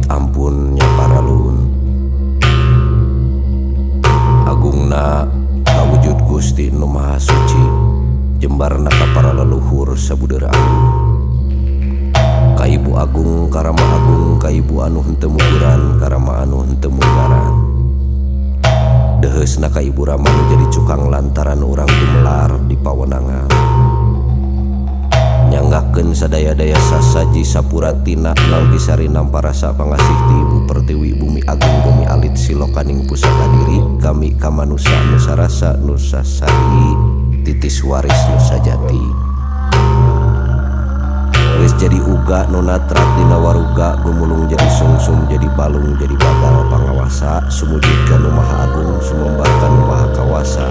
Ampun nya paralun. Agungna kawujud Gusti Nu Maha Suci, jembarna ka para leluhur sabudeur agung. Ka Ibu Agung, ka Rama Agung, ka Ibu anu henteu muguran, ka Rama anu henteu munggaran. Deuheusna ka Ibu Rama nu jadi cukang lantaran urang gumelar di pawenangan. Nyanggakeun sadaya-daya sasaji sapuratina nalgisari nampa rasa pangasih ti Ibu Pertiwi Bumi Agung Bumi Alit Silokaning Pusaka Diri kami kamanusa nusa rasa nusa sari titis waris nusa jati. Geus jadi uga nu natrat dina waruga, gumulung jadi sungsum, jadi balung, jadi bagal pangawasa, sumujud ka Nu Maha Agung, sumembah ka Nu Maha Kawasa.